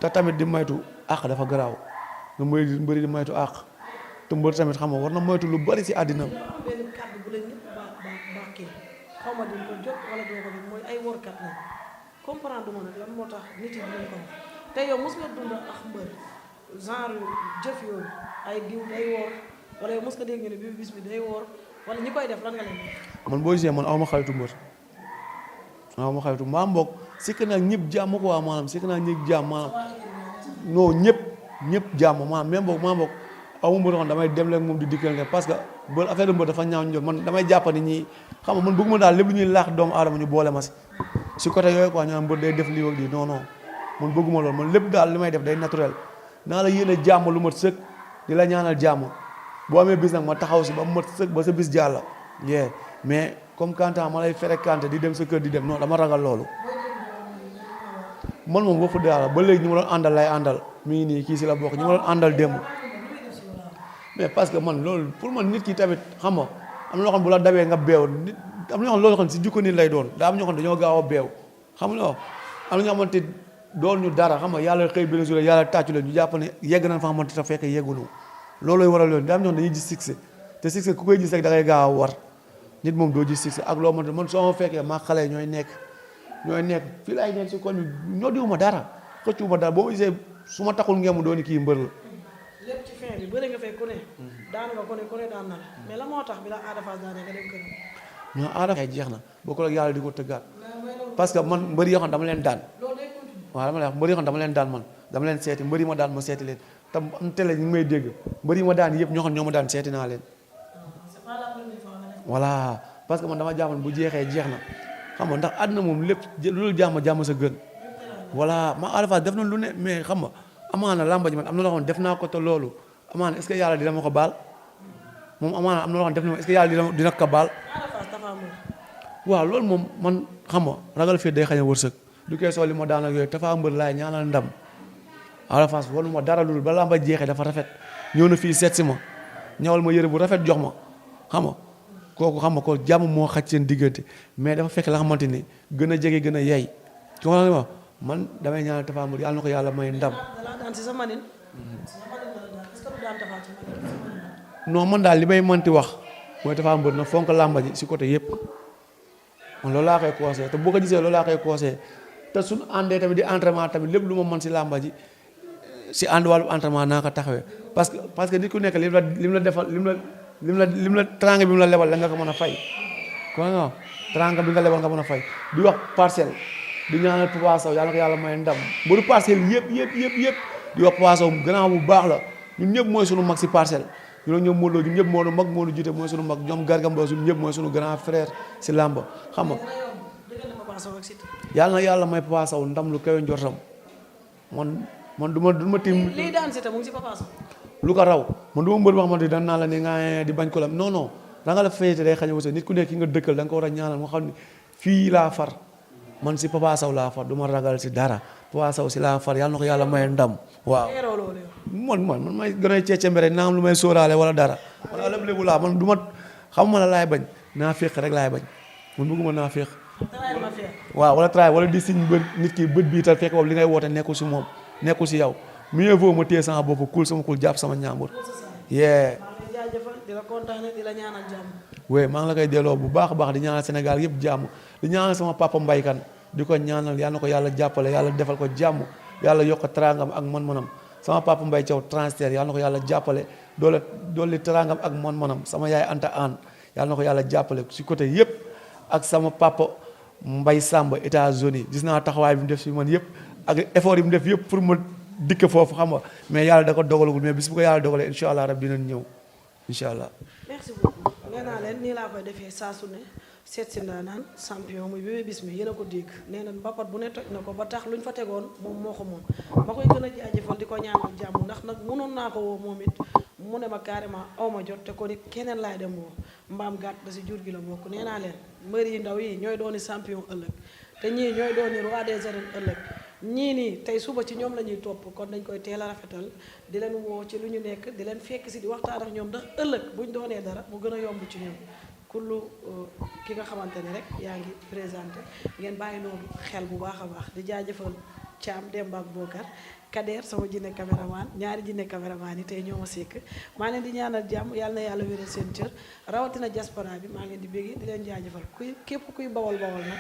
te tamit di moytu àq dafa garaaw nga mbëri di moytu àq te mbër tamit xam nga war na moytu lu bari si àddina benn kàddu bu la ñëpp bàkkee xaw ma di ko jot wala doo ko jot mooy ay workat lañ comprendre ma nag lan moo tax nit yi duñ ko wax te yow mos nga dund ak mbër genre jëf yooyu ay diw day woor wala yow mos nga dégg ne bis bi day woor wala ñi koy def lan nga leen def. man boo gisee man aw ma xaritu mbër aw ma xaritu maa mbokk sikk naa ñëpp jàmm ko waa maanaam sikk naa ñëpp jàmm maanaam non ñëpp jàmm maanaam même boog maa mbokk aw ma mbër xam damay dem leen moom di dikkal ne parce que ba affaire mbër dafa ñaaw ñu man damay jàpp ni ñi xam nga man bëgguma daal lépp lu ñuy laax doomu aadama ñu boole ma si côté yooyu quoi ñu naan mbër day def lii ak lii non non man bëgguma loolu man lépp daal li may def day naturel naa la yéene jàmm lu mat sëkk di la ñaanal jàmm boo amee bis nag ma taxaw si ba mu mat sëkk ba sa bis jàlla yee mais comme kantaan ma lay fréquenté di dem sa kër di dem non dama ragal loolu man moom waxu dëgg ba léegi ñu ma doon àndal lay àndal mi ngi nii kii si la bokk ñu ma doon àndal démb mais parce que man loolu pour man nit ki tamit xam nga am na loo xam bu la dabee nga beew nit am na ñoo xam loolu xam si jukko nit lay doon daa am ñoo xam dañoo gaaw a beew xam nga am na ñoo xamante doon ñu dara xam nga yàlla xëy benn jour yàlla tàccu leen ñu jàpp ne yegg nañ fa xamante te fekk yeggunu loolooy waral yoon daa am ñoo xam dañuy gis succès te succès ku koy gis rek da ngay gaaw a war nit moom doo gis succès ak loo mënte man soo ma fekkee maa xale ñooy nekk fii laay nekk si koñ bi ñoo diwuma dara xëccuwuma dara boo ma gisee su ma taxul ngeen mu dooni kii mbër la. lépp ci fin bi bëri nga fay ku ne. daan nga ku ne daan na la mais la moo tax bi la Ada Fass daanee nga dem këram. non Ada Fass jeex na bokkul ak yàlla di ko tëggaat parce que man mbër yoo xam dama leen daan. waaw dama lay wax mbër yoo xam dama leen daan man dama leen seeti mbër yi ma daan ma seeti leen te am télé ñu ngi may dégg mbër yi ma daan yëpp ñoo xam ñoo ma daan seeti naa leen. voilà parce que man dama jàppoon bu jeexee jeex na xam nga ndax àdduna moom lépp loolu jàmm sa gën. voilà ma Ada Fass def na lu ne mais xam nga amaana làmba ji man am na loo xam ne def naa ko te loolu amaana est-ce que yàlla dina ma ko baal moom amaana am na loo xam ne def na est-ce que yàlla dina ko baal. waaw loolu moom man xam nga ragal fii day xañ a wërsëg du kee soo li ma daan ak yooyu Tapha Mbeur laay ñaanal ndam Ada Fass wanu ma dara loolu ba làmba jeexee dafa rafet ñëw na fii seet si ma ñawal ma yëre bu rafet jox ma xam nga kooku xam nga ko jàmm moo xaj seen diggante mais dafa fekk la xamante ni gën a jege gën a yey ci wàllu ma man damay ñaanal Tapha Mbeur yàlla na ko yàlla may ndam. non man daal li may mënti wax mooy Tapha Mbeur na fonk làmba ji si côté yëpp man loolu laa koy conseillé te boo ko gisee loolu laa koy conseillé te suñu àndee tamit di entraînement tamit lépp lu ma mën si làmba ji si ànd wàllu entraînement naa ko taxawee parce que nit ku nekk lim la defal lim la trang bi mu la lebal la nga ko mën a fay kon nga trang bi nga lebal nga mën a fay di wax parcelle di ñaanal Papa Sow yàlla ko yàlla may ndam mbaru parcelle yëpp di wax Papa Sow grand bu baax la ñun ñëpp mooy sunu mag si parcelle ñun ñoom Modou Lo ñun ñëpp moo nu mag moo nu jiite mooy sunu mag ñoom Garga Mbossé ñun ñëpp mooy sunu grand frère si làmba xam nga yàlla na yàlla may Papa Sow ndam lu kawe njortam man du ma tiim lii daan si mu ngi si Papa Sow lu ko raw man du ma mbër wax man di dan naa la ne nga di bañ ko la non da nga la féete day xañ a wërsëg nit ku nekk ki nga dëkkal da nga ko war a ñaanal moo xam ne fii laa far man si Papa Sow laa far du ma ragal si dara Papa Sow si laa far yàlla na ko yàlla may ndam waaw man may gën a ceece mbere naa am lu may sóoraale wala dara man alab lébu laa man du ma xam ma la laay bañ naa féeq rek laay bañ man bëgguma naa féeq waaw wala tray wala di siñ bët nit ki bët bii tal fekk boobu li ngay woote nekkul si moom nekkul si yow mieux vaut ma téye sama bopp kuul sama kuul jàpp sama ñaambur yee di la kontaane di la ñaanal jàmm oui maa ngi la koy delloo bu baax a baax di ñaanal Sénégal yëpp jàmm di ñaanal sama papa mbaykan di ko ñaanal yàlla na ko yàlla jàppale yàlla defal ko jàmm yàlla yokk teraangam ak man-manam sama papa mbay Thiaw transfert yàlla na ko yàlla jàppale doole teraangam ak man-manam sama yaay Anta An yàlla na ko yàlla jàppale si côté yëpp ak sama papa Mbay Samba États-Unis gis naa taxawaay bi mu def si man yëpp ak effort yi mu def yëpp pour ma dikk foofu xam nga mais yàlla da ko dogalagul mais bis bu ko yàlla dogalee incha allah rab dinañ ñëw incha allah. merci beaucoup nee naa leen nii laa koy defee saa su ne seet si ndaanaan champion muy Bébé Bismi yéen a ko dégg nee na mbapat bu ne toj na ko ba tax lu ñu fa tegoon moom moo ko moom ma koy gën a jaajëfal di ko ñaanal jàmm ndax nag mënoon naa ko woo moom it mu ne ma carrément aw ma jot te ko nit keneen laay dem woo mbaam gàtt da si jur gi la bokk nee naa leen mbër yi ndaw yi ñooy dooni champion ëllëg te ñii ñooy dooni roi des arènes ëllëg ñii nii tey suba ci ñoom la ñuy topp kon dañ koy teel a rafetal di leen woo ci lu ñu nekk di leen fekk si di waxtaan ak ñoom ndax ëllëg buñ doonee dara mu gën a yomb ci ñoom kullu ki nga xamante ne rek yaa ngi présenté ngeen bàyyi noonu xel bu baax a baax di jaajëfal Thiam Demba ak Bokar Kader sama jinne caméraman ñaari jinne caméraman yi tey ñoo ma sekk maa leen di ñaanal jàmm yàlla na yàlla wéral seen cër rawatina diaspora bi maa ngi leen di bégee di leen jaajëfal képp kuy bawal nag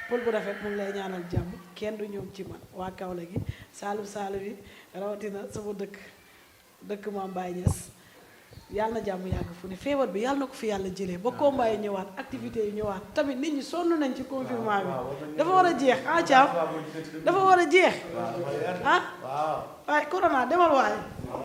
pël bu rafet mu ngi lay ñaanal jàmm kenn du ñoom ci man waa Kaolack gi saalum yi rawatina sama dëkk maam Baye Niass yàlla na jàmm yàgg fu ne feebar bi yàlla na ko fi yàlla jëlee ba combat yi ñëwaat activités yi ñëwaat tamit nit ñi sonn nañ ci confinement bi dafa war a jeex ah Thiam dafa war a jeex ah waaye corona demal waaye